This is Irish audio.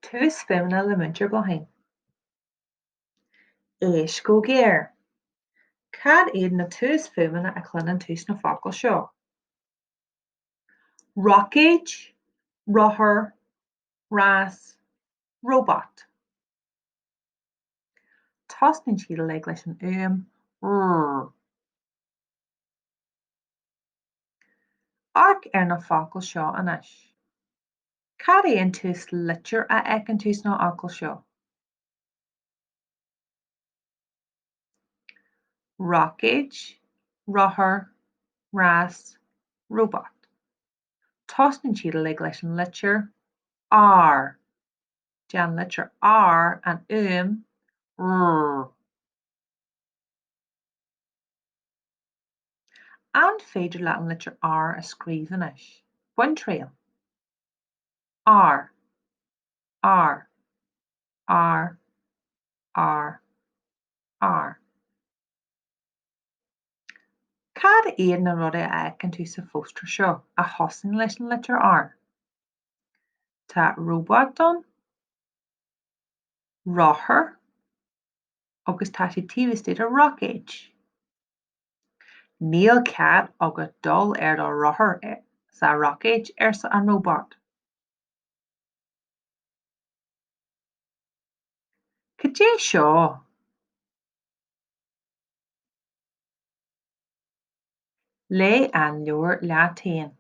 Túsfhuaimeanna le Múinteoir Bláithín. Éist go géar. Cad iad na túsfhuaimeanna a chluineann tú sna focail seo? Roicéid, rothar, rás, róbat. Tosnaíonn siad uilig leis an fhuaim r. Amharc ar na focail seo anois. Cad é an túslitir a fheiceann tú sna focail seo? Roicéid, rothar, rás, róbat. Tosnaíonn siad uilig leis an litir R. Déanann litir R an fhuaim r. An féidir leat an litir R a scríobh anois? Bain triail. R. R. R. R. R. Cad iad na rudaí a fheiceann tú sa phóstaer seo a thosaíonn leis an litir R? Tá róbat ann, rothar agus tá sé taobh istigh de roicéad. Níl cead agat dul ar do rothar sa roicéad, arsa an róbat. Cad é seo? Léigh an leabhar leat féin.